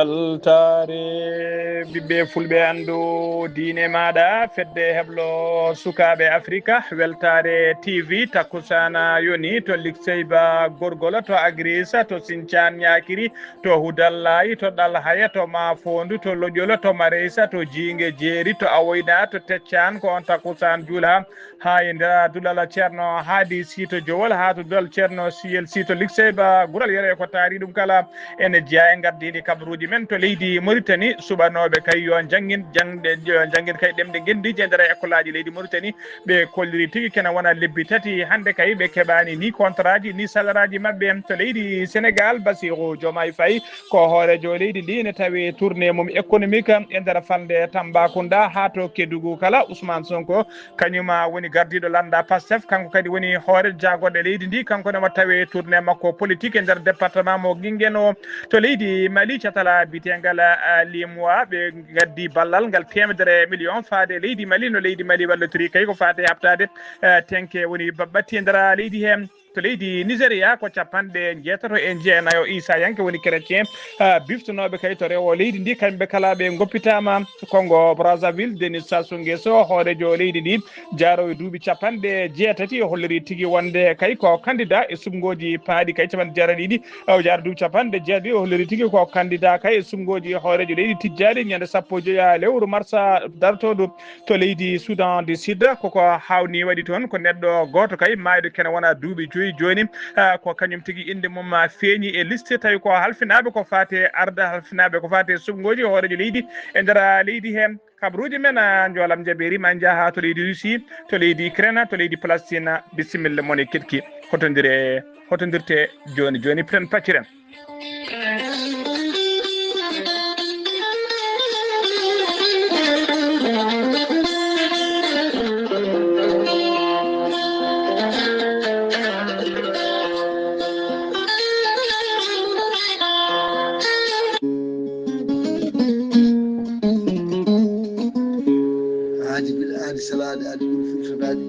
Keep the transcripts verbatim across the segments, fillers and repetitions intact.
Weltaare ɓiɓɓe fulɓe, anndu diine maaɗa, fedde heblo sukaaɓe Afrika, Weltaare T V, takkusaana yoni to Likseyba Gorgol, to Agrisa, to Sincaan Ñaakiri, to Hudallaay, to Ɗalhaya, to Maafoondu, to Loƴol, to Mareysa, to Jiinge Jeeri, to Awoyna, to Teccaan, ko on takkusaan juula haa e nder duɗal Ceerno Haadi Sii to Jowol, haa to duɗal Ceerno Siyel Sii to Likseyba Gural Yero, e ko taari ɗum kala. Ene jeyaa e ngardiindi kabaruuji men to leydi Moritani, suɓanooɓe kay yo njangin, jangde, yo njangin kay ɗemɗe ngenndiije e nder ekkolaaji leydi Moritani. Ɓe kolliri tigi kene wona lebbi tati hannde kay ɓe keɓaani ni kontaraaji ni salaraaji maɓɓe. To leydi Senegaal, Basiru Jomaay Fay ko hooreejo leydi ndi, ene tawi tournée mum économique e nder falnde Tambacounda haa to Kédougou kala. Ousmane Sonko kañum woni gardiiɗo lannda Pastef, kanko kadi woni hoore jaagorɗe leydi ndi, kanko ne mo tawi tournée makko politique e nder département mo Guinguinéo to leydi Mali. Catala bitengal, ah, Limwa, ɓe gaddi ballal ngal teemedere million faade leydi Mali, no leydi Mali wallitiri kay ko faati habtaade, eh, tenke woni ba-, batti e nder leydi heen. To leydi Nigeria ko capanɗe jeetato e jeenayo Isa Yanke woni chrétien, ah, biftonooɓe kay to rewo leydi ndi, kamɓe kala ɓe ngoppitaama. Congo Brazzaville, Denis Sassou Nguesso, hooreejo leydi ndi, jaarowo e duuɓi capanɗe jeetati, o holliri tigi wonde kay ko candidat e suɓngooji paaɗi kay capanɗe jeetati ɗiɗi, o jaara duuɓi capanɗe jeetati, o holliri tigi ko candidat kay e suɓngooji hooreejo leydi tijjaaɗi ñande sappo e joya lewru marsa dartoodu to leydi Soudan du Sud. Koko hawni waɗi toon ko neɗɗo gooto kay maayɗo kene wona duuɓi joyi jooni, ah, ko kañum tigi innde mum, ah, feeñi e liste, tawi ko halfinaaɓe ko faati e arde, halfinaaɓe ko faati e suɓngooji hooreejo leydi e nder leydi heen. Kabaruuji men, ah, njoolam njaɓeeri ma njaha to leydi Russie, to leydi Ukraine, to leydi Palestine. Bisimilla mon e keɗki. Hotondire, hotondirte jooni jooni, piren pacciren. Aadi bil aadi, salaade aadi ɓuri firtude aadi.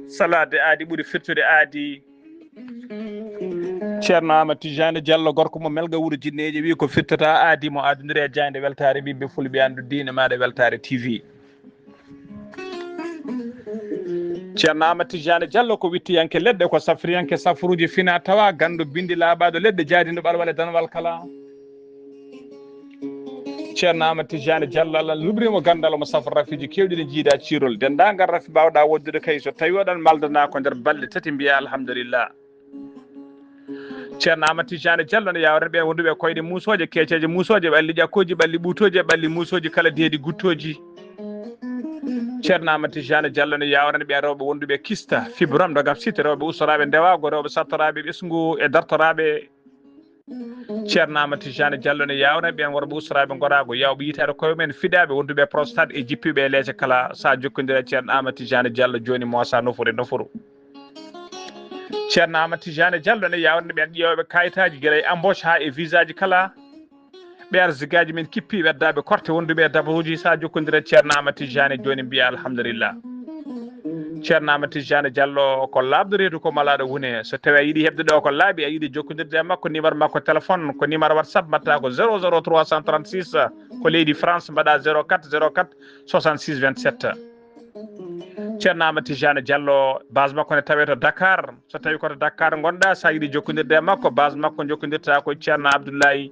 Salaade aadi ɓuri firtude aadi. Ceerno Amadou Tidiane Diallo, gorko mo Melga wuro Jinneeji, wi ko firtata aadi mo adundiri e jaaynde Weltaare ɓiɓɓe fulɓe, anndu diine maaɗa Weltaare T V. Ceerno Amadou Tidiane Diallo ko wittiyanke leɗɗe, ko safriyanke safruuji fina tawa, ganndo binndi laaɓaaɗo leɗɗe, jaadinɗo ɓalwal e danwal kala. Ceerno Amadou Tidiane Diallo, Allah lubrimo ganndal, omo safra rafiiji keewɗi ɗi jiida ciirol. Denndaangal rafi mbaawɗa woddude kay, so tawi oɗon maldana ko nder balɗe tati, mbiya alhamdulillah. Ceerno Amadou Tidiane Diallo ne yawrani ɓeen wonduɓe koyɗe muusooje, keeceeje muusooje, ɓalli ƴakkooji, ɓalli ɓuutooji, e ɓalli muusooji kala deedi guttooji. Ceerno Amadou Tidiane Diallo ne yawrani ɓeen rewɓe wonduɓe kista, fibrome, dogam site, rewɓe ustoraaɓe ndewaagu, rewɓe sattoraaɓe ɓesngu e dartoraaɓe. Ceerno Amadou Tidiane Diallo ne yawrani ɓeen worɓe ustoraaɓe ngoraagu, yawɓe yitaade koye mumen, fiɗaaɓe wonduɓe prostate e jippiiɓe e leece kala. Sa jokkondire e Ceerno Amadou Tidiane Diallo jooni, moosa nofuru e nofuru. Ceerno Amadou Tidiane Diallo ne yawrani ɓeen ƴeewɓe kayitaaji, gila e embauche haa e visaaji kala. Ɓe arsigaaji men kippi, ɓeddaaɓe korte wonduɓe e dabaruuji, sa jokkondire e Ceerno Amadou Tidiane jooni, mbiya alhamdulillah. Ceerno Amadou Tidiane Diallo ko laaɓɗo reedu, ko malaaɗo wune. So tawi a yiɗi heɓde ɗo ko laaɓi, a yiɗi jokkondirde e makko, numéro makko téléphone ko numéro WhatsApp, mbaɗta ko zéro zéro trois cent trente-six, ko leydi France, mbaɗa zéro quatre zéro quatre soixante-six vingt-sept. Ceerno Amadou Tidiane Diallo, base makko ne tawe to Dakar. So tawi ko to Dakar ngonɗa, sa yiɗi jokkondirde e makko, base makko jokkondirta ko Ceerno Abdoulaye.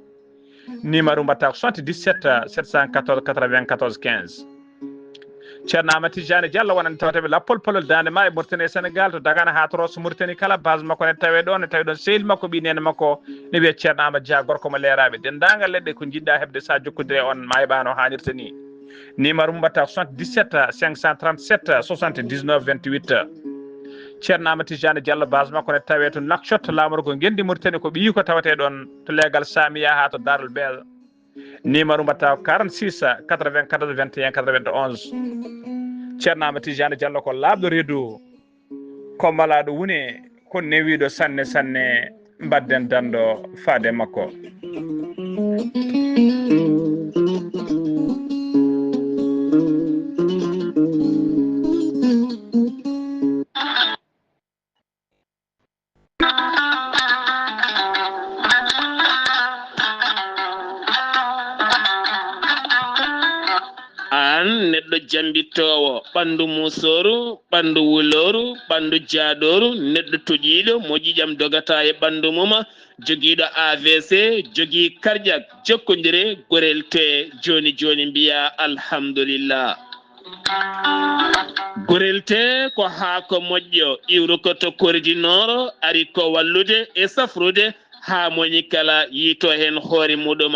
Numéro mbaɗta ko soixante-dix-sept sept cent quatorze quatre-vingt-quatorze quinze. Ceerno Amadou Tidiane Diallo wonande tawata ɓe lappol polol daande ma e Mauritanie e Sénégal, to Dagana haa to Rosso Mauritanie kala, base makko ne tawe ɗon, ne tawi ɗon sehil makko, ɓii neene makko, ne wiya Ceerno Amadou Dia, gorko mo leeraaɓe. Denndaangal leɗɗe ko njiɗɗa heɓde, sa jokkondirii e on, ma heɓa no haanirta ni. Numéro mum mbaɗta ko soixante-dix-sept cinq cent trente-sept soixante-dix-neuf vingt-huit. Ceerno Amadou Tidiane Diallo, base makko ne tawe to Nouakchott, laamorgo ngenndi Mauritanie, ko ɓiyiiko tawetee ɗon to leegal Samiya haa to Darul Bel. Numéro mbaɗta ko quarante-six quatre-vingt-quatorze vingt et un quatre-vingt-onze. Ceerno Amadou Tidiane Diallo ko laaɓɗo reedu, ko malaaɗo wune, ko newiiɗo sanne sanne. Mbaɗden danndo faade makko. Aan neɗɗo jambittoowo, ɓanndu muusooru, ɓanndu wulooru, ɓanndu jaaɗooru, neɗɗo toƴiiɗo mo ƴiiƴam dogata e ɓanndu mum, jogiiɗo A V C, jogii karƴak, jokkondire, gorel tee jooni jooni mbiyaa alhamdulillah. Gorel tee ko haako moƴƴo, iwrukoto kordi nooro, ari ko wallude e safrude haa moni kala yiito heen hoore muɗum.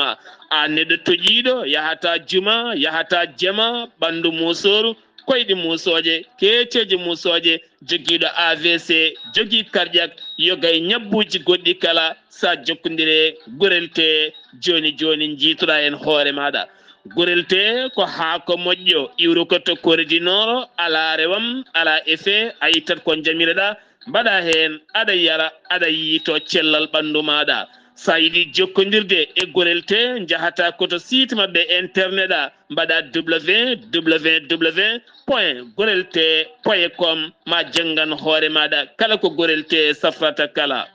Aan neɗɗo toƴiiɗo, yahata juma, yahata jama, ɓanndu muusooru, koyɗi muusooje, keeceeje muusooje, jogiiɗo A V C, jogii karƴak, yoga e ñabbuuji goɗɗi kala, sa jokkondire gorel tee jooni jooni, njiitoɗaa heen hoore maaɗa. Gorel tee ko haako moƴƴo, iwrukoto kordi nooro, alaa rewam, alaa effet, a ittat ko njamiroɗaa, mbaɗa heen, aɗa yara, aɗa yiito cellal ɓanndu maaɗa. Sa yiɗi jokkondirde e gorel tee, njahata ko to site maɓɓe internet a, mbaɗa www point gorel tee point com, ma janngan hoore maaɗa kala ko gorel tee safrata kala.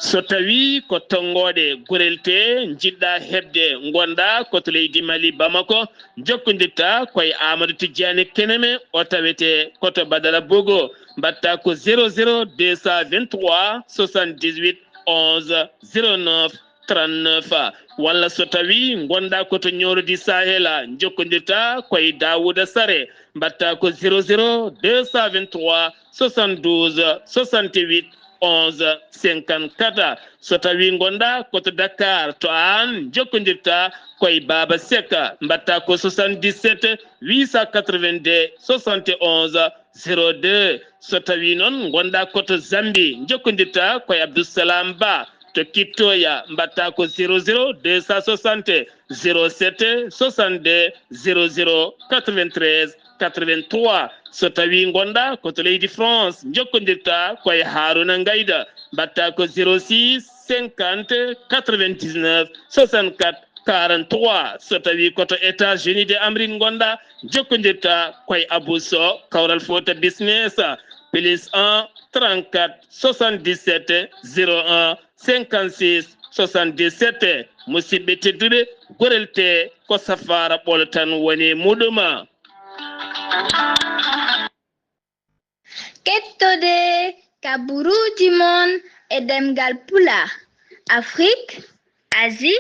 So tawii ko tonngooɗe gorel tee njiɗɗa heɓde, ngonɗa ko to leydi Mali, Bamako, njokkondirta koye Amadou Tidiane Keneme, o tawete ko to Badara Bogo, mbaɗta ko zéro zéro deux cent vingt-trois soixante-dix-huit onze zéro neuf trente-neuf, walla so tawii ngonɗa ko to ñoorodi Sahel a, njokkondirta koye Daouda Sare, mbaɗta ko zéro zéro deux cent vingt-trois soixante-douze soixante-huit onze cinquante-quatre. So tawii ngonɗa ko to Dakar, to aan njokkondirta koye Baba Seck, mbaɗta ko soixante-dix-sept huit cent quatre-vingt-deux soixante et onze zéro deux. So tawii noon ngonɗa ko to Zambie, njokkondirta koye Abdoussalam Ba to Kittoya, mbaɗta ko zéro zéro deux cent soixante zéro sept soixante-deux zéro zéro quatre-vingt-treize quatre-vingt-trois. So tawii ngonɗa ko to leydi France, njokkondirta koye Haruna Ngayda, mbaɗta ko zéro six cinquante quatre-vingt-dix-neuf soixante-quatre quarante-trois. So tawii ko to États-Unis de Amérique ngonɗa, njokkondirta koye Abou Sow, Kawral Fouta Business, plus un trente-quatre soixante-dix-sept zéro un cinquante-six soixante-dix-sept. Musidɓe tedduɓe, gorel tee ko safaara ɓolo tan woni e muɗum. Kettode kaburuuji mon e ɗemngal Pulaar, Afrik, Asie,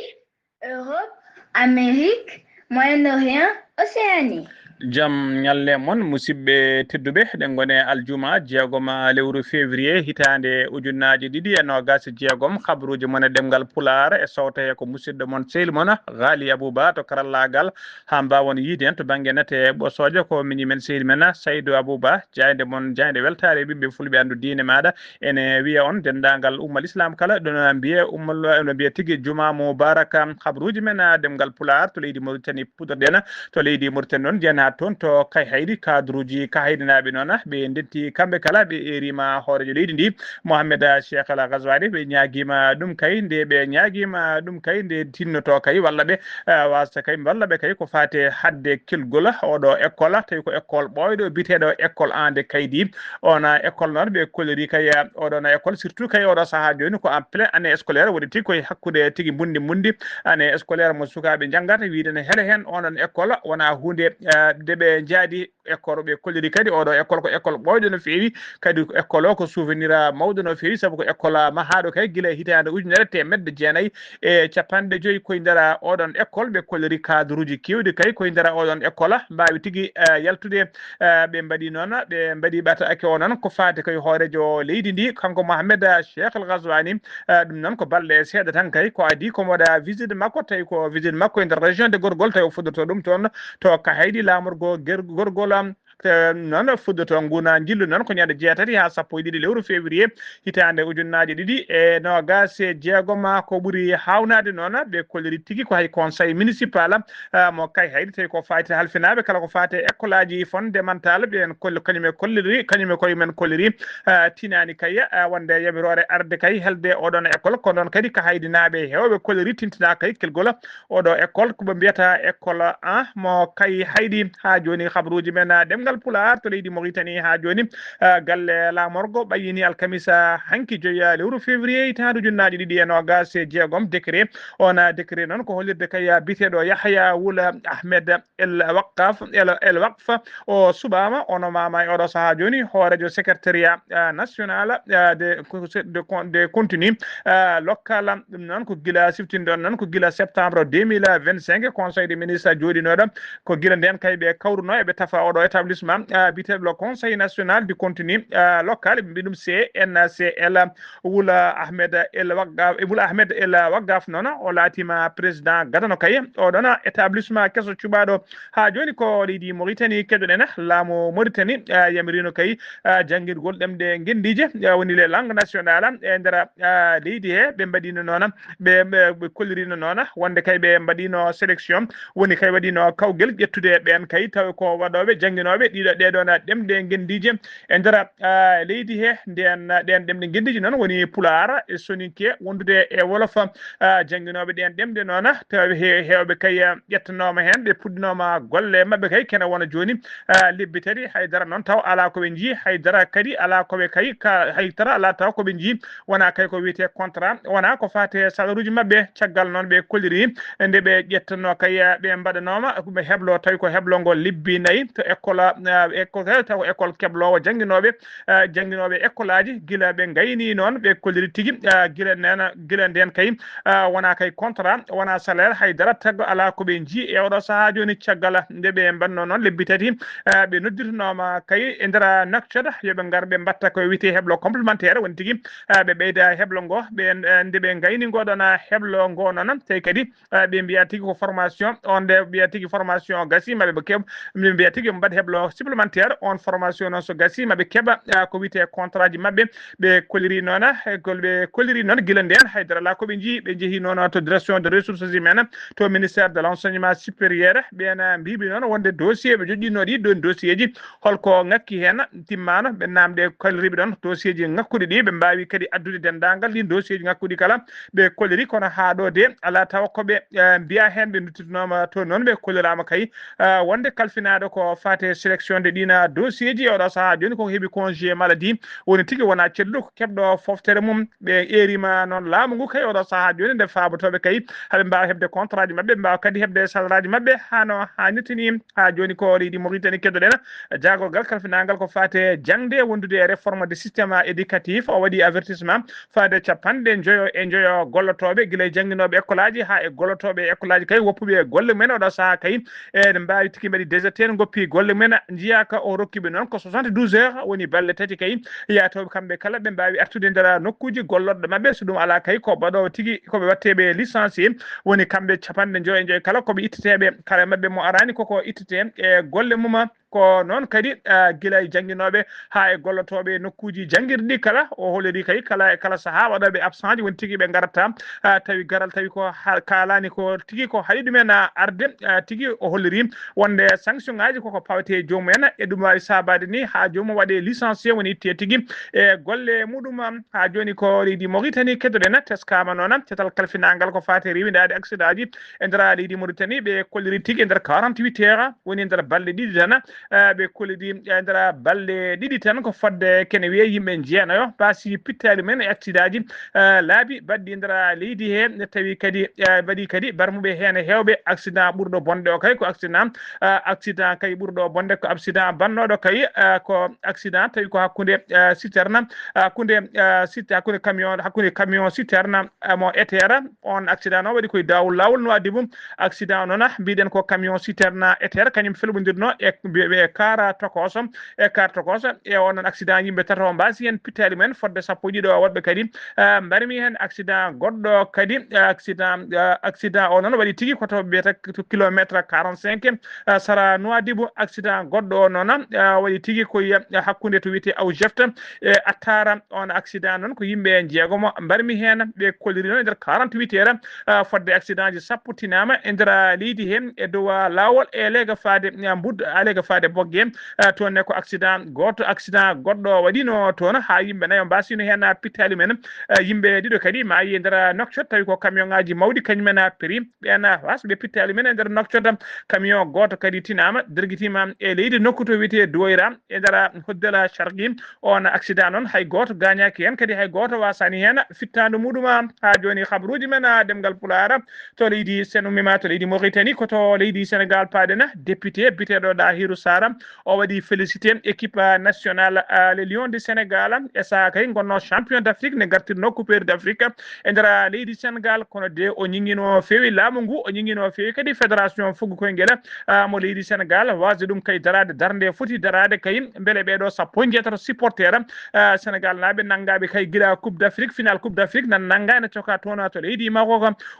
Europe, Amérique, Moyen-Orient, Océanie. Jam ñalle mon, musidɓe tedduɓe, ɗen ngone aljuma jeegom lewru février hitaande ujunnaji ɗiɗi e noogas e jeegom. Habruuji mon e ɗemngal Pulaar e sowto he ko musidɗo mon, sehil mon, Ghali Abouba to karallaagal. Haa mbaawon yiide en to bannge nate ɓosooje, ko miñi men, sehil men, Saydou Abouba. Jaaynde mon, jaaynde weltaare, ɓiɓɓe fulɓe, anndu diine maaɗa. Ene wiya on denndaangal ummal Islam kala, ɗum no mbiye ummal, no mbiye tigi juma mubaraka. Habruuji men, ah, ɗemngal Pulaar to leydi Mauritanie puɗɗorɗen. To leydi Mauritanie noon, njeyen haa toon to Kayhayɗi, kadruuji Kahaydinaaɓe noon, ah, ɓe ndentii kamɓe kala, ɓe eeriima hooreejo leydi ndi, Mohamed, ah, Cheikh Al Ghazouani. Ɓe ñaagiima ɗum kay, nde ɓe ñaagiima ɗum kay, nde tinnoto kay, walla ɓe, ah, wasata kay, walla ɓe kay ko faati haɗde kelgol oɗo école, tawi ko école ɓooyɗo, biteeɗo école Ande Kaydi. Ona école noon, ɓe kolliri kay, eh, oɗon école, surtout kay oɗo sahaa jooni ko en plein année scolaire, waɗi tigi koye hakkude tigi mbundi mbundi année scolaire mo sukaaɓe njanngata, wiide ne hele heen onon école wona huunde, eh, de ɓe njaadi école. Ɓe kolliri kadi oɗo école ko école ɓooyɗo no feewi, kadi école o ko souvenir, ah, mawɗo no feewi, sabu ko école, ah, mahaaɗo kay gila hitaande ujunere teemedde jeenayi e capanɗe joyi koye nder, ah, oɗon école. Ɓe kolliri cadre uji keewɗi kay koye nder oɗon école, mbaawi tigi, eh, yaltude. Eh, ɓe mbaɗi noon, ɓe mbaɗi ɓataake o noon ko faati koye hooreejo leydi ndi, kanko Mohamed, eh, Cheikh Al Ghazouani. Eh, ɗum noon ko balɗe seeɗa tan kay ko adii ko mo waɗa visite makko, tawi ko visite makko e nder région de Gorgol, tawi o fuɗɗoto ɗum toon to Kahayɗi, laamorgo Ger-, Gorgol, am, te noon fuɗɗoto nguna njillu noon ko ñande jeetati haa sappo e ɗiɗi lewru février hitaande ujunnaaje ɗiɗi e noogas e jeegom. Ko ɓuri haawnaade noon, ɓe kolliri tigi ko hay conseil municipal, ah, mo Kayhayɗi, tawi ko fayti halfinaaɓe kala ko faati e école aji fondamental, ɓen kol-, kañum e kolliri, kañum e koye men kolliri, ah, tinaani kay, ah, wonde yamiroore arde kay helde oɗon école, ko noon kadi Kahaydinaaɓe heewɓe kolliri tintinaa kay kelgol oɗo école, ko ɓe mbiyata école, ah, mo Kayhayɗi. Haa jooni habruuji men, ah, ɗem Pulaar to leydi Mauritanie haa jooni, ah, galle laamorgo ɓayyini alkamisa hanki joya lewru février hitaande ujunnaaji ɗiɗi e noogaas e jeegom décret. On, ah, décret noon ko hollirde kay, ah, biteɗo Yahya Wul Ahmed El Waqaf, El, El Waqf, o suɓaama, o nomaama e oɗo sahaa jooni hooreejo secrétariat, ah, national, ah, de, de, de contenu, ah, local. Ɗum noon ko gila siftinɗon noon ko gila septembre deux mille vingt-cinq, conseil des ministres jooɗinooɗo ko gila ndeen kay ɓe kawruno eɓe tafa oɗo établissement, ah, biyeteeɗo le Conseil national du contenu, ah, local, ɓe mbiya ɗum C N C L. Wula Ahmed El Waggaf, Wula Ahmed El Waggaf noon o laatiima président gadano kay oɗon établissement keso cuɓaaɗo haa jooni ko leydi Mauritanie. Keɗoɗen laamu Mauritanie, ah, yamiriino kay, ah, janngirgol ɗemɗe ngenndiije, ah, woni les langues nationales e nder, ah, leydi he. Ɓe mbaɗiino noon, ɓe, ɓe, ɓe kolliriino noon wonde kay ɓe mbaɗiino sélection, woni kay waɗiino kawgel ƴettude ɓeen kay tawi ko waɗooɓe, jannginooɓe ɗiɗo ɗee ɗoon ɗemɗe ngenndiije e nder, ah, leydi he. Nden, ɗeen ɗemɗe ngenndiije noon woni Pulaar e Soninke, wondude e Wolof, ah, jannginooɓe ɗeen ɗemɗe noon tawi he-, heewɓe kay, ah, ƴettanooma heen, ɓe puɗɗinooma golle maɓɓe kay kene wona jooni, ah, lebbi tati, hay dara noon taw alaa ko ɓe njii, hay dara kadi alaa ko ɓe kay, ka, hay dara alaa taw ko ɓe njii, wonaa kay ko wiyetee contrat, wonaa ko faati e salaruuji maɓɓe. Caggal noon ɓe kolliri nde ɓe ƴettanoo kay, ah, ɓe mbaɗanooma ɓe heblo, tawi ko heblo ngo lebbi nayi to école, ah, école, taw ko école kebloowo jannginooɓe, ah, jannginooɓe école aji, gila ɓe ngayni noon, ɓe kolliri tigi, ah, gila nena, gila ndeen kay, ah, wonaa kay contrat, wonaa salaire, hay dara taggo alaa ko ɓe njii e oɗo sahaa jooni. Caggal nde ɓe mbaɗnoo noon lebbi tati, ah, ɓe noddirtanooma kay e nder Nouakchott, yo ɓe ngar ɓe mbaɗta ko wiyetee heblo complémentaire, woni tigi, ah, ɓe ɓeyda heblo ngo, ɓe, eh, nde ɓe ngayni ngo ɗoon heblo ngo noon, tawi kadi, ah, ɓe mbiya tigi ko formation, on nde mbiya tigi formation gasi, maɓe ɓe keɓ, ɓe mbiya tigi mbaɗ heblo supplémentaire, on formation noon so gasi, maɓe keɓa, ah, ko wiyetee contrat ji maɓɓe. Ɓe kolliri noon, eh, gol-, ɓe kolliri noon gila ndeen, hay dara alaa ko ɓe njii, ɓe njehi noon to direction de ressources humaines, to ministère de l'enseignement supérieur, ɓeen, ah, mbiiɓe noon wonde dossier ɓe joƴƴinoo ɗi ɗoon dossier ji, holko ŋakki heen, timmaano, ɓe naamde kolliriiɓe ɗoon dossier ji ŋakkuɗi ɗi, ɓe mbaawi kadi addude denndaangal ɗiin dossier ji ŋakkuɗi kala, ɓe kolliri, kono haa ɗo de alaa taw ko ɓe, eh, mbiya heen, ɓe nduttitanooma toon noon, ɓe kolliraama kay, eh, wonde kalfinaaɗo ko faati e sélection de ɗiin dossier ji e oɗo sahaa jooni ko heɓi congé maladie, woni tigi wonaa celluɗo ko keɓɗo foftere mum. Ɓe eeriima noon laamu ngu kay oɗo sahaa jooni nde faabotooɓe kay haɓe mbaawa heɓde contrat ji maɓɓe, ɓe mbaawa kadi heɓde salaire aji maɓɓe hano haanirta ni. Haa jooni ko leydi Mauritanie keɗoɗen jaagorgal kalfinaangal ko faati e jaŋde wondude e réforme de système éducatif. O waɗi avertissement faade capanɗe njoyo e njoyo gollotooɓe, gila e jannginooɓe école aji haa e gollotooɓe e école aji kay, woppuɓe e golle mumen oɗo sahaa kay, e, ne mbaawi tigi mbaɗi déserté, ne ngoppi golle mumen, njiyaa ka o rokki ɓe noon ko soixante-douze heures, woni balɗe tati kay, yaatooɓe kamɓe kala ɓe mbaawi artude nder nokkuuji gollorɗe maɓɓe. So ɗum alaa kay, ko baɗoowo tigi, ko ɓe waɗteeɓe licencié, woni kamɓe capanɗe njoyo e njoyo kala, ko ɓe itteteeɓe, kala e maɓɓe mo araani koko ittete e golle mum. Ko noon kadi, ah, gila e jannginooɓe haa e gollotooɓe e nokkuuji janngirɗi kala, o holori kay kala e kala sahaa waɗooɓe absent ji woni tigi ɓe ngarata, ah, tawi garal tawi ko ha-, kaalaani ko tigi ko haɗi ɗumen, ah, arde, ah, tigi o holliri wonde sanction ŋaaji koko pawetee e joomum en, e ɗum waawi saabaade ni haa joomum waɗee licencié woni ittee tigi e golle muɗum. Haa jooni ko leydi Mauritanie keɗoɗen, teskaama noon cetal kalfinaangal ko faati e rewindaade accident ji e nder leydi Mauritanie, ɓe kolliri tigi e nder quarante-huit heures, woni e nder balɗe ɗiɗi tan, eh, ɓe kolliri e nder balɗe ɗiɗi tan ko fodde kene wiyee yimɓe jeenayo paasi pittaali mumen e accident ji, eh, laabi baɗɗi e nder leydi he, ne tawi kadi, eh, mbaɗi kadi barmuɓe heen e heewɓe. Accident ɓurɗo bonde o kay ko accident, eh, accident kay ɓurɗo bonde ko accident bannooɗo kay, eh, ko accident tawi ko hakkunde, eh, citerne, hakkunde, eh, sit-, hakkunde camion, hakkunde camion citerne, eh, mo Etera. On accident noon waɗi koye Daawul Laawol Nuwaadibu. Accident o noon, mbiɗen ko camion citerne Etera, kañum felɓondirno e, e car tokoso, e car tokoso. E on noon accident, yimɓe tato mbaasi heen pittaali mumen, fodde sappo e ɗiɗo woɗɓe kadi, eh, mbarmi heen. Accident goɗɗo kadi, eh, accident, eh, accident o noon waɗi tigi ko to mbiyata to kilomètre quarante-cinq, eh, sara Nuwaadibu. Accident goɗɗo o noon, eh, waɗi tigi ko e, eh, hakkunde to wiyetee Aw Jefta e Attara. On accident noon ko yimɓe jeegomo mbarmi heen, ɓe kolliri noon e nder quarante-huit heures, ah, fodde accident ji sappo tinaama e nder leydi he, e dow, ah, laawol Elega faade, ah, Mbud-, Elega Ade Bogge, eh, toon ne ko accident gooto, accident goɗɗo waɗiino toon, haa yimɓe nayo mbaasino heen, ah, pittaali men. Eh, yimɓe ɗiɗo kadi maayi e nder Nouakchott, tawi ko camion ŋaaji mawɗi kañum en, ah, peri. Ɓeen, ah, wasɓe pittaali men e nder Nouakchott, camion gooto kadi tinaama, dergitiima e leydi nokku to wiyetee Douaira, e nder, ah, Hoddela Sharqi. Oon accident noon, hay gooto gaañaaki heen, kadi hay gooto waasaani heen fittaandu muɗum. Haa jooni, habaruuji men, ah, ɗemngal Pulaar, to leydi Sen, ummiima to leydi Mauritanie, ko to leydi Sénégal paaɗen. Député biyeteeɗo Dahirou Sarr, o waɗi félicité équipe nationale, ah, les Lions du Sénégal, e sahaa kay ngonnoo champion d'Afrique, nde ngartirnoo Coupe d'Afrique e nder leydi Sénégal, kono de o ñiŋiino feewi laamu ngu, o ñiŋiino feewi kadi fédération fuggu koyngel, ah, mo leydi Sénégal, waasde ɗum kay daraade darnde foti daraade kay, mbele ɓeeɗo sappo e njeetato supporter, ah, Sénégal naaɓe nanngaaɓe kay gila Coupe d'Afrique, final Coupe d'Afrique nan nanngaa ene cokaa toon to leydi Maroc.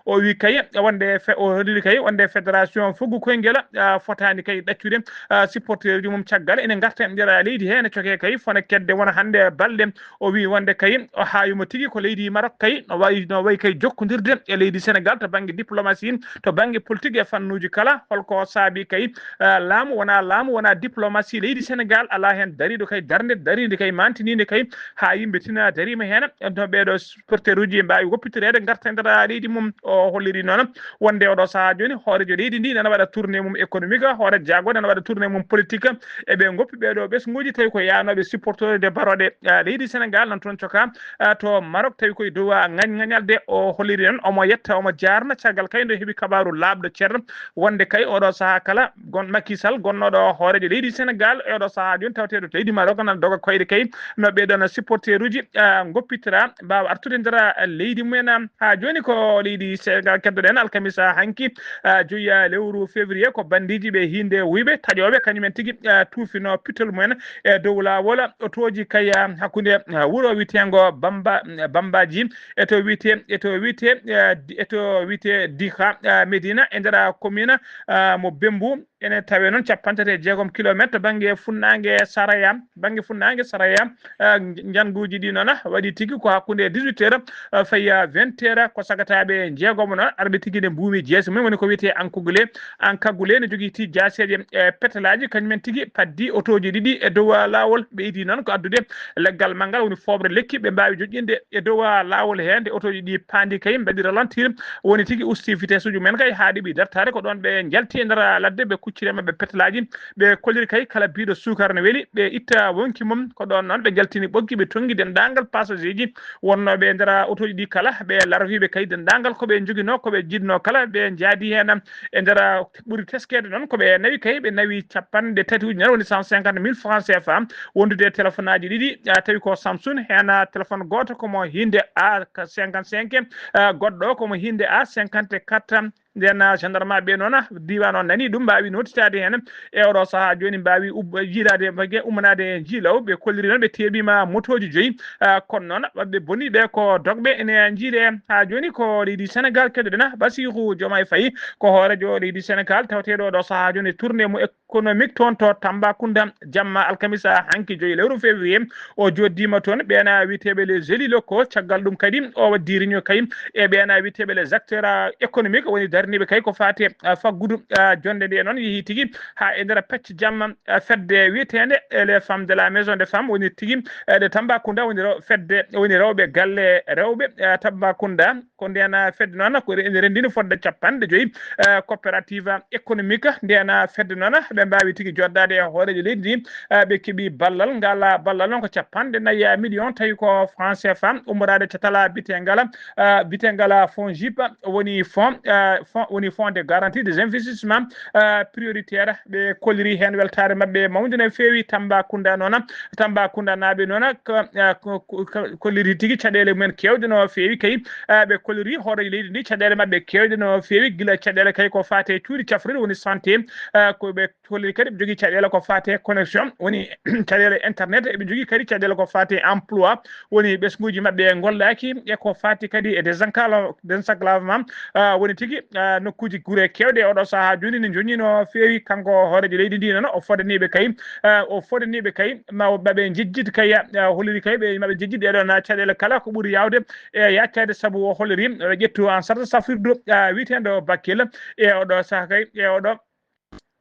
O wi kay wonde fe-, o holli kay wonde fédération fuggu koyngel, ah, fotaani kay ɗaccude, ah, supporteruuji mum caggal ene ngarta e nder leydi hee, ene cokee kay fone kedde wona hannde balɗe. O wi wonde kay o haayuma tigi ko leydi Maroc kay no wayi, no wayi kay jokkondirde e leydi Sénégal to bannge diplomatie, to bannge politique e fannuuji kala. Holko saabi kay, ah, laamu wonaa laamu, wonaa diplomatie leydi Sénégal, alaa heen dariiɗo kay darnde, dariinde kay, mantiniinde kay, haa yimɓe tina dariima heen, no ɓeeɗo supporteruuji mbaawi woppitireede, ngarta e nder leydi mum. O holliri noon wonde oɗo sahaa jooni, hooreejo leydi ndi nana waɗa tournée mum économique, hoore jaago nana waɗa tournée mum politique. E ɓe ngoppi ɓeeɗo ɓesnguuji, tawi ko yaanooɓe supporterude barooɗe, ah, leydi Sénégal, nan toon coka, ah, to Maroc, tawi koye dow, ah, ŋañ-, ŋañalde. O holliri noon omo yetta, omo jaarna caggal kay nde heɓi kabaaru laaɓɗo cer, wonde kay oɗo sahaa kala gon-, Macky Sall, gonnooɗo hooreejo leydi Sénégal, e oɗo sahaa jooni taweteeɗo to leydi Maroc, nana doga koyɗe kay no ɓeeɗo no supporteruuji, ah, ngoppitira, mbaawa artude nder, ah, leydi mumen. Haa jooni ko leydi Sénégal keddoɗen, alkamisa hanki, ah, joyi, ah, lewru février, ko bandiiji ɓe hiinde wuyɓe taƴooɓe, kañum en tigi, ah, tuufino pittol mumen e dow laawol, otooji kay, ah, hakkunde, ah, wuro wiyeteengo Bamba, Bambaji, e to wiyetee, e to wiyetee, ah, di-, e to wiyetee Diha, ah, Medina, e nder, ah, commune, ah, mo Bembu. Ene tawee noon cappanɗe tati e jeegom kilometre to bannge funnaange Saraya, bannge funnaange Saraya, ah, nj-, njannguuji ɗi noon waɗi tigi ko hakkunde dix-huit heures, ah, fayi, ah, vingt heures, ko sagataaɓe njeegomo noon arɓe tigi nde mbuumi jeese mum, woni ko wiyetee Ankagule. Ankagule ne jogii ti jaaseeje, eh, petelaaji, kañum en tigi paddi otooji ɗiɗi e dow, ah, laawol. Ɓeydi noon ko addude leggal manngal, woni fooɓre lekki, ɓe mbaawi joƴƴinde e dow, ah, laawol hee. Nde otooji ɗi paandi kay, mbaɗi ralentir, woni tigi usti vitesse uji men kay haa ɗiɓi dartaade. Ko ɗoon ɓe njalti e nder ladde, ɓe kucciri e maɓɓe petelaaji, ɓe kolliri kay kala biiɗo suukara ne weli, ɓe itta wonki mum. Ko ɗoon noon ɓe njaltini ɓoggi, ɓe tonngi denndaangal passager ji wonnooɓe e nder otooji ɗi kala, ɓe larwi ɓe kay denndaangal ko ɓe njoginoo, ko ɓe njiɗnoo kala, ɓe njaadi heen. E nder ɓuri teskeede noon ko ɓe nawi kay, ɓe nawi cappanɗe tati ujunnere, woni cent cinquante mille francs C F A, wondude e téléphone aji ɗiɗi, ah, tawi ko Samsung, heen, ah, téléphone gooto ko mo hiinde A cinquante-cinq, ah, goɗɗo ko mo hiinde A cinquante-quatre. Nden, ah, gendarme ɓe noon, ah, diiwaan o nani ɗum, mbaawi nootitaade heen e oɗo sahaa jooni, mbaawi ub-, jiilaade, mbage ummanaade e njiilaw. Ɓe kolliri noon ɓe teeɓiima motooji joyi, ah, kono noon ɓe boni ɓe ko dogɓe ene njiilee. Haa jooni ko leydi Sénégal keɗoɗen, ah, Bassirou Diomaye Faye ko hooreejo leydi Sénégal taweteeɗo oɗo sahaa jooni e tournée mo économique toon to Tambacounda, jamma alkamisa hanki joyi lewru février. O jooɗdiima toon ɓeena wiyeteeɓe les élus locaux. Caggal ɗum kadi o waddi réunion kay e ɓeena wiyeteeɓe les acteurs, ah, économiques, woni darniiɓe kay ko faati, ah, faggudu, ah, jonnde nde noon yehi tigi haa e nder pecce jamma, ah, fedde wiyeteende, eh, les femmes de la maison des femmes, woni tigi, eh, de Tambacounda, woni rew-, fedde, woni rewɓe galle rewɓe, eh, Tambacounda. Ko ndeen, ah, fedde noon ko re-, ene renndini fodde cappanɗe joyi, eh, coopérative économique. Ndeen, ah, fedde noon ɓe mbaawi tigi jooɗdaade e hooreejo leydi ndi, eh, ɓe keɓi ballal. Ngal, ah, ballal noon ko cappanɗe nayi, ah, million, tawi ko franc C F A, ummoraade catal, ah, biyeteengal, ah, biyeteengal, ah, FONGIP, woni fonds, ah, fonds, woni fonds de garantie des investissements, ah, prioritaires. Ɓe kolliri heen weltaare maɓɓe mawnde no feewi. Tambacounda noon, Tambacounda naaɓe noon, ko, ah, ko, ko, ko, kolliri tigi caɗeele mumen keewɗe no feewi kay. Ah, ɓe kolliri hooreejo leydi ndi caɗeele maɓɓe keewɗe no feewi, gila caɗeele kay ko faati e cuuɗi cafrirɗi, woni santé, ah, ko ɓe kolliri kadi ɓe jogii caɗeele ko faati e connexion, woni caɗeele internet, eɓe jogii kadi caɗeele ko faati e emploi, woni ɓesnguuji maɓɓe ngollaaki, e ko faati kadi e désencla-, désenclavement, ah, woni tigi, ah, nokkuuji gure keewɗe oɗo sahaa jooni ne njoññi no feewi. Kanko hooreejo leydi ndi noon, o fodaniiɓe kay, ah, o fodaniiɓe kay ma o maɓe njejjit kay, ah, holliri kay ɓe maɓe njejjit ɗee ɗoon caɗeele kala ko ɓuri yaawde e yaaccade, sabu o holliri ɓe ƴettu en charge safrirdu, ah, wiyeteendo Bakel e oɗo sahaa kay, e oɗo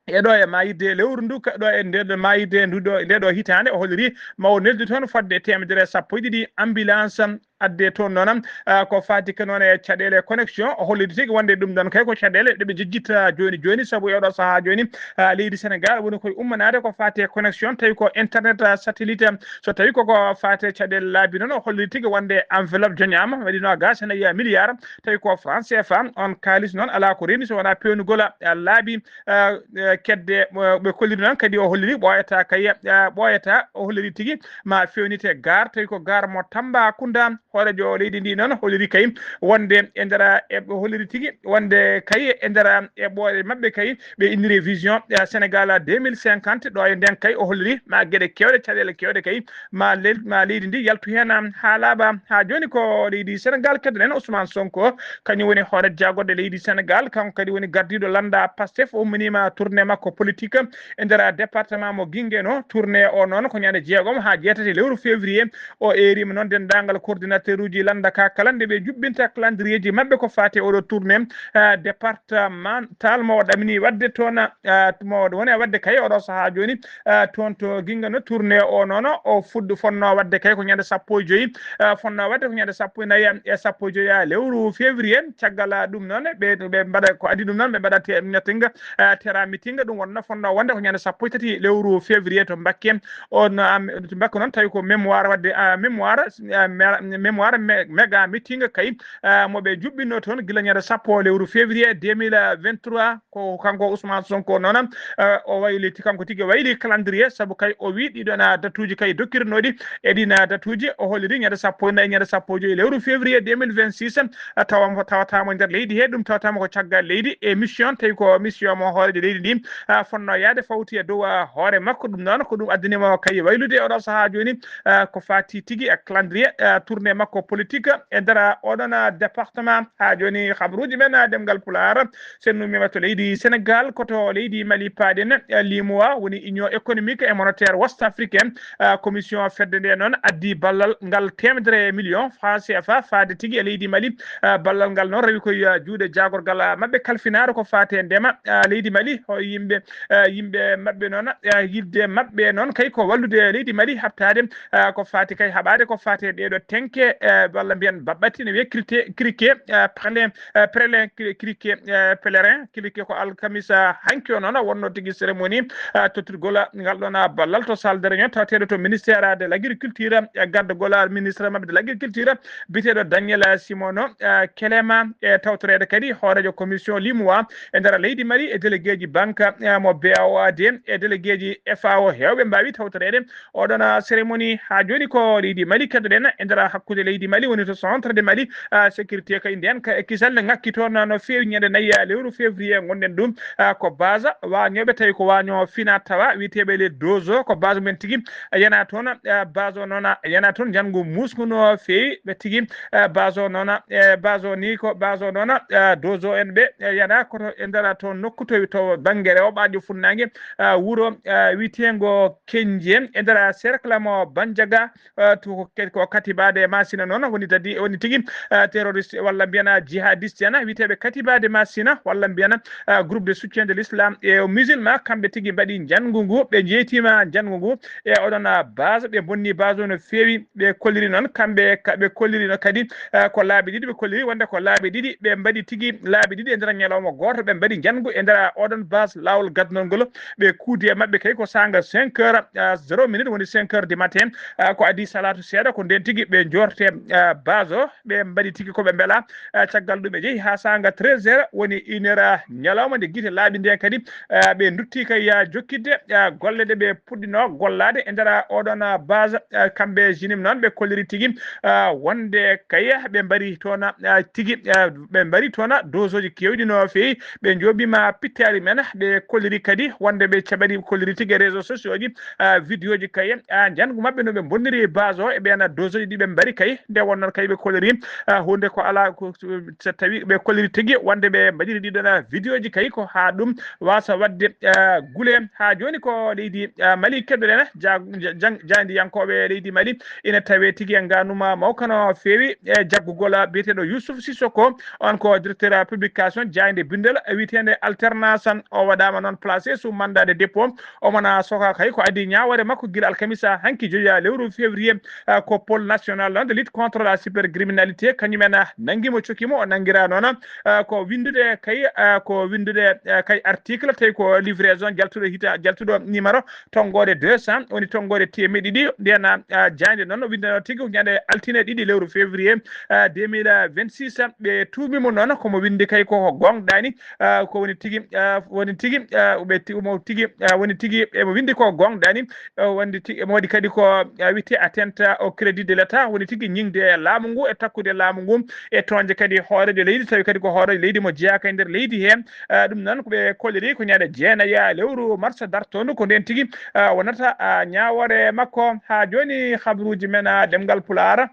e ɗo e maayirde lewru ndu, ka-, ɗo e nde ɗo maayirde ndu ɗo, nde ɗo hitaande, o holliri ma o neldu toon fodde teemedere e sappo e ɗiɗi ambulance adde toon noon, ah, ko faati ko noon e caɗeele connexion. O holliri tigi wonde ɗum ɗon kay ko caɗeele ɗe ɓe njejjita jooni jooni, sabu e oɗo sahaa jooni, ah, leydi Senegal woni koye ummanaade ko faati e connexion, tawi ko internet, ah, satellite. So tawi koko faati e caɗeele laabi noon, o holliri tigi wonde enveloppe joñaama, waɗi noogaas e nayi milliard, tawi ko franc C F A. On kaalis noon alaa ko reeni so wonaa peewnugol, ah, laabi, ah, eh, kedde, eh, ɓe kolliri noon kadi o holliri ɓooyata kay, ah, ɓooyata, o holliri tigi ma feewnite gaar, tawi ko gaar mo Tambacounda. Hooreejo leydi ndi noon holliri kay wonde e nder, e ɓe holliri tigi wonde kay e nder e ɓooyre maɓɓe kay ɓe inniri vision, eh, Sénégal deux mille cinquante. Ɗo e nden kay o holliri ma geɗe keewɗe, caɗeele keewɗe kay ma lel-, ma leydi ndi yaltu heen, am, haa laaɓa. Haa jooni ko leydi Senegal keddoɗen Ousmane Sonko, kañum woni hoore jagorɗe leydi Senegal, kanko kadi woni gardiiɗo lannda Pastef, o umminiima tournée makko politique e nder département mo Guingueno. Tournée o noon ko ñande jeegom haa jeetati lewru février. O eeriima noon denndaangal coordinateur uji lannda ka kala nde ɓe juɓɓinta calendrier ji maɓɓe ko faati e oɗo tournée, ah, départemental mo o ɗamini waɗde toon, ah, mo woni e waɗde kay oɗo sahaa jooni, ah, toon to Guingueno. Tournée o noon o fuɗɗo fonnoo waɗde kay ko ñande sappo e joyi, ah, fonnoo waɗde ko ñande sappo e nayi e sappo e joyi, ah, lewru février. Caggal, ah, ɗum noon ɓe, ɓe mbaɗa ko adii ɗum noon ɓe mbaɗa te-, meeting, ah, tera meeting ɗum wonno fonnoo wonde ko ñande sappo e tati lewru février to Mbakke. On, ah, to Mbakke noon tawi ko mémoire waɗde, ah, mémoire, ah, mé-, mémoire mé-, méga meeting kay, ah, mo ɓe juɓɓinno toon gila ñande sappo lewru février deux mille vingt-trois. Ko kanko Ousmane Sonko noon, eh, o wayliti, kanko tigi wayli calendrier, sabu kay o wi ɗiɗon, ah, datuuji kay dokkirinooɗi e ɗin, ah, datuuji. O holliri ñande sappo e nayi, ñande sappo e joyi lewru février deux mille vingt-six, ah, tawa mo tawataamo nder leydi he, ɗum tawataamo ko caggal leydi e mission, tawi ko mission mo hooreejo leydi ndi, ah, fonnoo yaade fawti e dow, ah, hoore makko. Ɗum noon ko ɗum addani mo kay waylude e oɗo sahaa jooni, ah, ko faati tigi e calendrier, ah, tournée makko politique e nder, ah, oɗon, ah, département. Haa jooni habruuji men, ah, ɗemngal Pulaar. Sennumi ma to leydi Senegal, ko to leydi Mali paaɗen, eh, limoa woni Union économique et monétaire ouest africaine, eh, commission fedde nde noon addi ballal ngal teemedere million franc C F A faade tigi e leydi Mali. Eh, ballal ngal noon rewi koye, eh, juuɗe jaagorgal, eh, maɓɓe kalfinaaɗo ko faati e ndema, eh, leydi Mali. Ho yimɓe, eh, yimɓe maɓɓe noon, eh, yidde maɓɓe noon kay ko wallude leydi Mali haɓtaade, eh, ko faati kay haɓaade ko faati e ɗeeɗo tenke, eh, walla mbiyen baɓɓatti ne wiyee crité-, criquet, eh, prélin, eh, prélin cri-, criquet, eh, pèlerin, criquet ko alkamisa hanki o noon wonno tigi cérémonie, eh, tottirgol ngal ɗon, ah, ballal to salle de réunion tawateeɗo to ministère de l'agriculture, eh, gardagol, ah, ministre maɓɓe de l'agriculture, biyeteeɗo Daniel Simono, eh, Kelema, e tawtoreede kadi hooreejo commission limoa e nder leydi Mali e délégué ji banque, eh, mo B A O A D e délégué ji F A O heewɓe mbaawi tawtoreede oɗon, ah, cérémonie. Haa jooni ko leydi Mali keddoɗen e nder hakkunde leydi Mali woni to centre de Mali, ah, sécurité kay nden ka e kisal ne ŋakki toon no feewi ñande nayi, ah, lewru février ngonɗen ɗum, ah, ko base waañooɓe tawi ko waaño fina tawa wiyeteeɓe les dozo ko base men tigi, ah, yana toon, ah, base o noon, ah, yana toon njanngu muusngu no feewi ɓe tigi, ah, base o noon, ah, e base o ni ko base o noon, ah, dozo en ɓe, eh, yana koto e nder toon nokku to, to bannge rewɓaajo funnaange, ah, wuro, ah, wiyeteengo Kenje e nder cercle mo Banjaga, eh, to ko ke-, ko katibaade e Masina noon woni dadi, woni tigi, eh, terroriste walla mbiyana jihadiste en, wiyeteeɓe katibaade Masina walla mbiyana, eh, groupe de soutien de l'islam et musulman, kamɓe tigi mbaɗi njanngu ngu, ɓe njeytiima njanngu ngu e oɗon, ah, base, ɓe bonni base o no feewi, ɓe kolliri noon, kamɓe ka-, ɓe kolliri no kadi, eh, ko laabi ɗiɗi, ɓe kolliri wonde ko laabi ɗiɗi, ɓe mbaɗi tigi laabi ɗiɗi e nder ñalawma gooto, ɓe mbaɗi njanngu e nder oɗon base laawol gadnol ngol, ɓe kuudi e maɓɓe kay ko saanga cinq heures, ah, zéro minute, woni cinq heures du matin, ah, ko adii salaatu seeɗa, ko nden tigi ɓe joorte, ah, base o, ɓe mbaɗi tigi ko ɓe mbela, ah, caggal ɗum ɓe jehi haa saanga treize heures, woni une heure, ah, ñalawma nde gite laaɓi nden kadi, ah, ɓe ndutti kay, ah, jokkidde, ah, golle ɗe ɓe puɗɗino gollaade e nder, ah, oɗon, ah, base, ah, kamɓe jinim noon ɓe kolliri tigi, ah, wonde kay ɓe mbari toon, ah, tigi, ah, ɓe mbari toon dozoji kewɗi no feewi. Ɓe njooɓiima pittaali men, ɓe kolliri kadi wonde ɓe caɓari, kolliri tigi e réseaux sociaux ji, ah, vidéo ji kay, ah, njanngu maɓɓe no ɓe mbonniri base o e ɓeen dozoji ɗi ɓe mbari Kay nde wonnoon kay ɓe koliri, ah, huunde ko alaa ko, so tawi ɓe koliri tigi wonde ɓe mbaɗiri ɗiɗon, ah, vidéo ji kay ko haa ɗum wasa waɗde, ah, gule. Haa jooni ko leydi, ah, Mali keɗoɗen, ja-, ja-, jang-, jayndiyankooɓe leydi Mali ina tawe tigi e nganuma mawka no feewi e jaggugol, ah, biyeteeɗo Youssouf Sissoko, on ko directeur, ah, publication jaaynde binndol wiyeteende Alternance. O waɗaama noon placé sous mandat de dépôt. Omo na soka kay ko adii ñaawoore makko gila alkamisa hanki joya lewru février, ah, ko pôle national de lutte contre la cybercriminalité, kañum en, ah, nanngi mo, coki mo, o nanngiraa noon, ah, ko winndude kay, ah, ko winndude, ah, kay article tawi ko livraison jaltuɗo hita-, jaltuɗo numéro tonngoode deux cents, woni tonngoode teemeɗɗe ɗiɗi. Nden, ah, jaaynde noon o winndano tigi ko ñande altine ɗiɗi lewru février, ah, deux mille vingt-six. Ɓe tuumi mo noon ko mo winndi kay ko, ko goongɗaani, ah, ko woni tigi, ah, woni tigi, ah, ɓe ti-, mo tigi, ah, woni tigi, emo winndi ko goongɗaani, ah, woni ti-, emo waɗi kadi ko, ah, wiyetee atteinte au crédit de l'État, woni tigi ñiŋde laamu ngu e takkude laamu ngu e toñde kadi hooreejo leydi, tawi kadi ko hooreejo leydi mo jeyaaka e nder leydi hee. Ah, ɗum noon ko ɓe kolliri ko ñande jeenayi lewru mars dartoondu, ko ndeen tigi, ah, wonata, ah, ñaawoore makko. Haa jooni habruuji men, ah, ɗemngal Pulaar.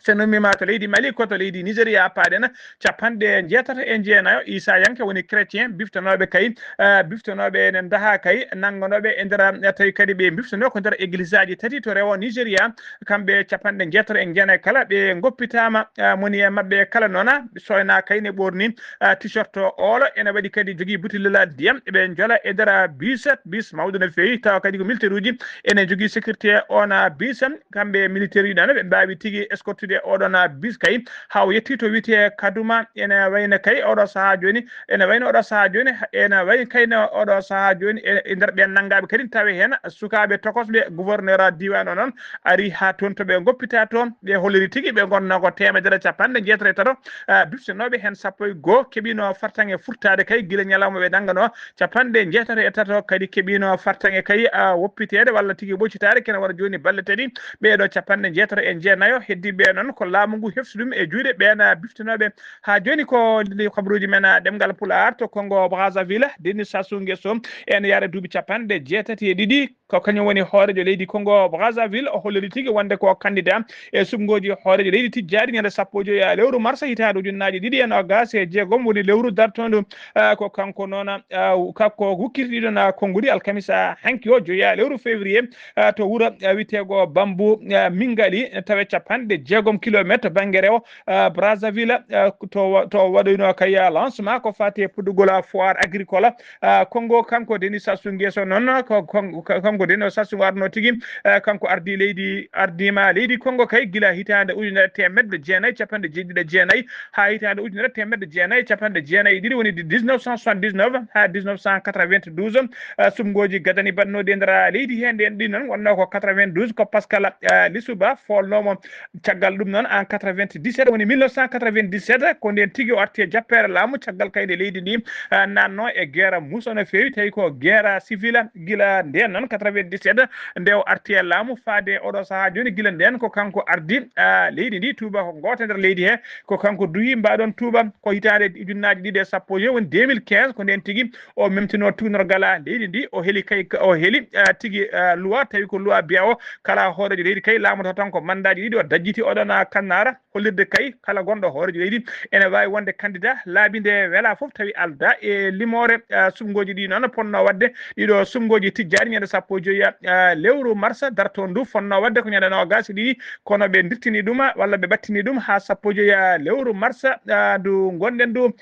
So en ummiima to leydi Mali, ko to leydi Nigeria paaɗen, capanɗe njeetato e njeenayo Iisayanke woni chrétien, biftanooɓe kay, eh, biftanooɓe ene ndaha kay, nannganooɓe e nder, eh, tawi kadi ɓe biftanoo ko nder egliseaaji tati to rewo Nigeria, kamɓe capanɗe njeetato e njeenayo kala ɓe ngoppitaama, eh, moni e maɓɓe kala noon, soyna kay ne ɓoorni, eh, t-shirt oolo, ene waɗi kadi jogii butilel ndiyam, ɓe njola e nder bus, bus mawɗo no feewi, tawa kadi ko militaire uji ene jogii sécurité on bus. Kamɓe militaire uji ɗano ɓe mbaawi tigi escortude oɗon bus kay, haa o yetti to wiyetee Kaduma. Ene wayno kay oɗo sahaa jooni, ene wayno oɗo sahaa jooni, ene wayi kayno oɗo sahaa jooni e, e nder ɓeen nanngaaɓe kadi tawi heen sukaaɓe tokosɓe gouverneur diiwaan o noon ari haa toon to ɓe ngoppita toon. Ɓe holliri tigi ɓe ngonnoo ko teemedere e capanɗe njeetato e tato, ah, biftanooɓe heen sappo e goo keɓiino fartaŋŋe furtaade kay gila ñalawma ɓe nannganoo. Capanɗe njeetato e tato kadi keɓiino fartaŋŋe kay, ah, woppiteede walla tigi ɓoccitaade, kene wara jooni balɗe tati. Ɓeeɗo capanɗe njeetato e njeenayo heddiiɓe noon ko laamu ngu hefti ɗum e juuɗe ɓeen, ah, biftinooɓe. Haa jooni ko li-, habruuji men, ah, ɗemngal Pulaar to Congo Brazzaville, Denis Sassou Nguesso, ene yahra duuɓi capanɗe jeetati e ɗiɗi. Ko kañum woni hooreejo leydi Congo Brazzaville, o holliri tigi wonde ko candidat e suɓngooji hooreejo leydi tijjaaɗi ñande sappo e joy lewru mars hitaande ujunnaaje ɗiɗi e noogaas e jeegom, woni lewru dartoondu. Ah, ko kanko noon, ah, kanko hukkiti ɗiɗon, ah, konnguɗi alkamisa hanki o joya lewru février, ah, to wuro, ah, wiyeteego Bambu, ah, Mingali, tawe capanɗe jeegom kilometre bannge rewo, ah, Brazzaville, ah, to wa-, to waɗoyno kay, ah, lancement ko fati e puɗɗugol, ah, foire agricole, ah, Congo. Kanko Denis Sassou Nguesso noon, ko, ko, kanko Denis Sassou arno tigi, ah, kanko ardi leydi, ardiima leydi Congo kay gila hitaande ujunere teemedde jeenayi capanɗe jeeɗiɗi e jeenayi haa hitaande ujunere teemedde jeenayi capanɗe jeenayi e ɗiɗi, woni de dix-neuf cent soixante-dix-neuf haa dix-neuf cent quatre-vingt-douze. Ah, suɓngooji gadani baɗnooɗi e nder leydi hee ndeen ɗin noon wonnoo ko quatre-vingt-douze, ko Pascal, ah, Lissouba foolnoomo. Caggal ɗum noon, en quatre-vingt-dix-sept, woni mille neuf cent quatre-vingt-dix-sept, ko ndeen tigi o arti e jappeere laamu, caggal kay nde leydi ndi, ah, naatnoo e guerre muuso no feewi, tawi ko guerre civile. Gila ndeen noon, quatre-vingt-dix-sept, nde o arti e laamu faade oɗo sahaa jooni, gila ndeen ko kanko ardi, ah, leydi ndi, tuuba ko gooto e nder leydi hee, ko kanko duhi mbaɗon tuuba, ko hitaande ujunnaaje ɗiɗi e sappo e joy, woni deux mille quinze, ko ndeen tigi o memtinoo tuugnorgal leydi ndi, o heli kay, o heli, ah, tigi, ah, loi, tawi ko loi biya o, kala hooreejo leydi kay laamoto tan ko mandaaji ɗiɗi, o dajjiti oɗon, ah, kannaara, hollirde kay kala gonɗo hooreejo leydi ene waawi wonde candidat. Laabi nde wela fof tawi alda e limoore, ah, suɓngooji ɗi noon ponno waɗde, ɗiɗo suɓngooji tijjaaɗi ñande sappo e joy, ah, lewru mars darto ndu, fonno waɗde ko ñande noogaas e ɗiɗi, kono ɓe ndirtini ɗum walla ɓe battini ɗum haa sappo e joy, ah, lewru mars, ah, ndu ngonɗen ndu.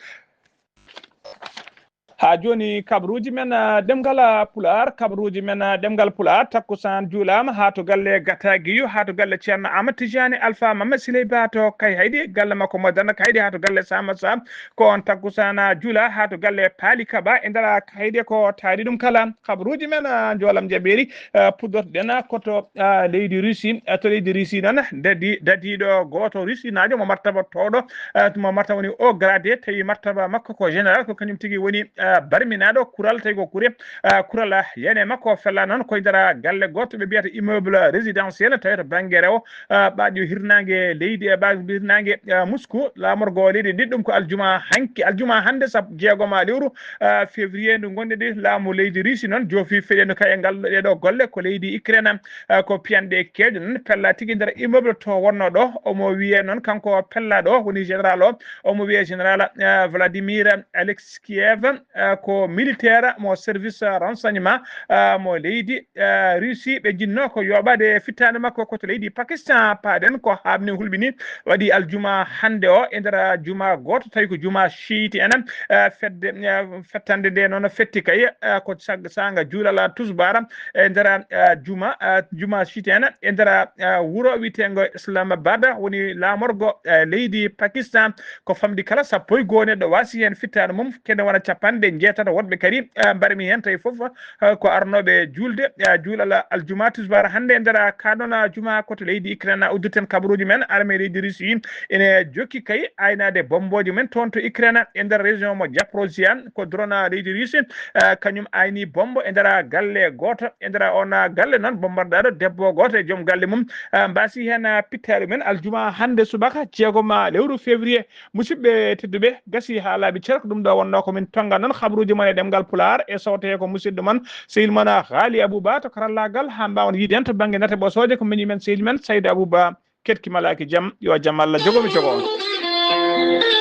Haa jooni, kabaruuji men, ah, ɗemngal, ah, Pulaar, kabaruuji men, ah, ɗemngal Pulaar, takkusaan juulaama haa to galle Gataagiyu, haa to galle Ceerno Aamadu Tijaani Alfaa Mamma Siley Ba to Kayhayɗi, galle makko mo Dannda Kayhayɗi, haa to galle Saama Saam, ko oon takkusaan, ah, juulaa, haa to galle Paali Kaba e nder, ah, Kayhayɗi ko taari ɗum kala. Kabaruuji men, ah, njoolam jaɓeeri, ah, puɗɗortoɗen, ah, ko to, ah, leydi Russie, ah, to leydi Russie noon, dadi-, dadiiɗo gooto Russie naajo mo martaba towɗo, ah, mo martaba woni haut gradé, tawi martaba makko ko général, ko kañum tigi woni, barminaaɗo kural, tawi ko kure, ah, kural, ah, yene makko fella noon koye nder galle gooto ɓe mbiyata immeuble résidentiel, tawi to bannge rewo, ah, ɓaaɗi o hirnaange leydi, e ɓaaɗi hirnaange, ah, Moscou, laamorgo leydi ndi. Ɗum ko aljuma hanki, aljuma hannde sappo jeegom lewru, ah, février ndu ngonɗen ndi. Laamu leydi Russie noon joofi feɗendu kay e ngal, ɗee ɗoo golle. Ko leydi Ukraine, ah, ko piyanɗe keewɗe noon pella tigi nder immeuble to wonno ɗo. Omo wiyee noon kanko pella ɗo woni général o, omo wiyee général, ah, Vladimir Alexiev, eh, ko militaire mo service renseignement, eh, mo leydi, eh, Russie. Ɓe jinno ko yoɓade fittaande makko ko to leydi Pakistan. Paaɗen ko haaɓni hulɓini waɗi aljuma hannde o e nder juma gooto, tawi ko juma chiite en, eh, fedde, eh, fettande nde noon fetti kay, eh, ko sag-, saanga juulal tusbaara e nder, eh, juma, eh, juma chiite en e nder, eh, wuro wiyeteengo Islamabad, woni laamorgo, eh, leydi Pakistan. Ko famɗi kala sappo e goo neɗɗo waasi heen fittaandu mum, kene wona capanɗe njeetato woɗɓe kadi, eh, mbarmi heen tawi fof, eh, ko arnooɓe juulde, eh, juulal aljuma tusbaar hannde e nder kaa ɗoon juma ko to leydi Ukraine. Udditen kabaruuji men, armée leydi Russie ene jokki kay aynaade bommbooje mum toon to Ukraine e nder région mo Zaporizhia. Ko drone leydi Russie, eh, kañum ayni bommbo e nder galle gooto. E nder oon galle noon, bombardaaɗo debbo gooto e joom galle mum, eh, mbaasi heen, eh, pittaali men aljuma hannde subaka jeegom lewru février. Musidɓe tedduɓe, gasi haa laaɓi cer, ko ɗum ɗo wonnoo ko min tonnga noon habaruuji mon e ɗemngal Pulaar e sawte ko musidɗo mon, sehil mon Haali Abou Ba to karallaagal, haa mbaawon yiide en to bannge nate ɓosooje ko miñi men sehil men Saydu Abou Ba. Keɗki malaaki jam, yo jam Allah jogo mi jogo on.